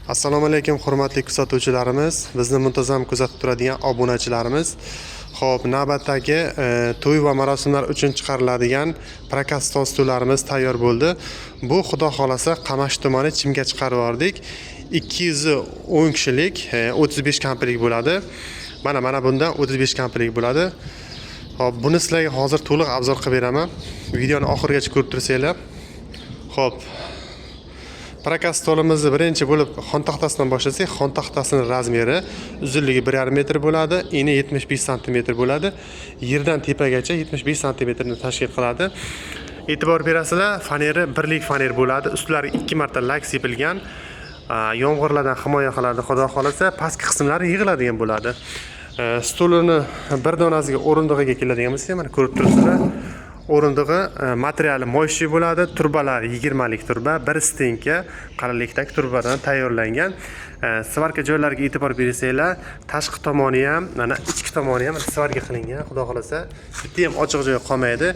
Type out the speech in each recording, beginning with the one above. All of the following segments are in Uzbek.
Assalomu alaykum, hurmatli kuzatuvchilarimiz, bizni muntazam kuzatib turadigan obunachilarimiz. Xo'p, navbatdagi to'y va marosimlar uchun chiqariladigan prokat stol stullarimiz tayyor bo'ldi. Bu, xudo xolasa, Qamashi tumani, Chimga chiqarib yubordik. 210 kishilik, 35 komplekt bo'ladi. Mana bundan 35 komplekt bo'ladi. Xo'p, buni sizlarga hozir to'liq обзор qilib beraman. Videoni oxirigacha ko'rib tursanglar. Xo'p, prokat stolimizni birinchi bo'lib xontaxtasidan boshlasak, xontaxtasini размер i uzunligi 1,5 metr bo'ladi, eni 75 santimetr bo'ladi. Yerdan tepagacha 75 santimetrni tashkil qiladi. E'tibor berasizlar, faneri birlik faner bo'ladi. Ustlari ikki marta lak sepilgan. Yomg'irlardan himoya qiladi, xudo xohlasa, pastki qismlari yig'iladigan bo'ladi. Stulini bir donasiga, o'rindig'iga keladigan bo'lsak, mana ko'rib turibsizlar. O'rindig'i materiali мощный bo'ladi, trubalari 20lik truba, bir стенка qalinlikdagi trubadan tayyorlangan. Сварка joylariga e'tibor bersanglar, tashqi tomoni ham, mana ichki tomoni ham сварка qilingan, xudo xohlasa, bitta ham ochiq joy qolmaydi.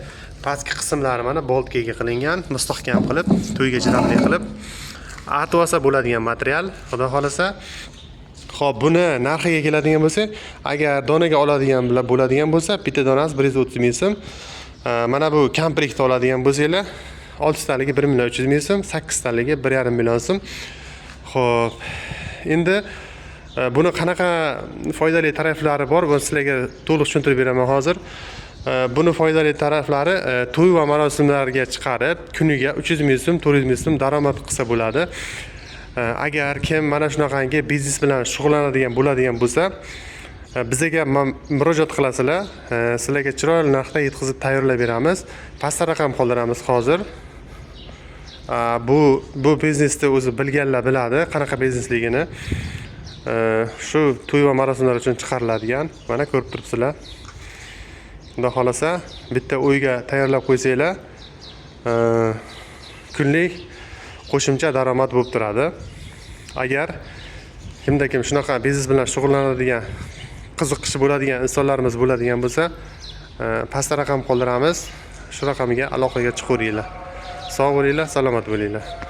Pastki qismlari mana болтка ga qilingan, mustahkam qilib, to'yga chidamli qilib artib olsa bo'ladigan material, xudo xohlasa. Xo'p, buni narxiga keladigan bo'lsak, agar donaga oladigan bo'ladigan bo'lsa, bitta donasi 130 ming so'm. Mana bu komplektni oladigan bo'lsanglar, oltitaligi 1 300 000 so'm, sakkiztaligi 1,5 million so'm. Xo'p, endi buni qanaqa foydali taraflari bor, buni sizlarga to'liq tushuntirib beraman hozir. Buni foydali taraflari to'y va marosimlarga chiqarib, kuniga 300 ming so'm, 400 ming so'm daromad qilsa bo'ladi. Agar kim mana shunaqangi biznes bilan shug'ullanadigan bo'ladigan bo'lsa, bizaga murojaat qilasizlar. Sizlarga chiroyli narxda yetkazib tayyorlab beramiz. Pastda raqam qoldiramiz hozir. Bu biznesni o'zi bilganlar biladi qanaqa biznesligini. Shu to'y va marosimlar uchun chiqariladigan, mana ko'rib turibsizlar. Xudo xohlasa, bitta uyga tayyorlab qo'ysanglar, kunlik qo'shimcha daromad bo'lib turadi. Agar kimda kim shunaqa biznes bilan shug'ullanadigan, qiziqishi bo'ladigan insonlarimiz bo'ladigan bo'lsa, pastda raqam qoldiramiz, shu raqamga aloqaga chiqaveringlar. Sog' bo'linglar, salomat bo'linglar.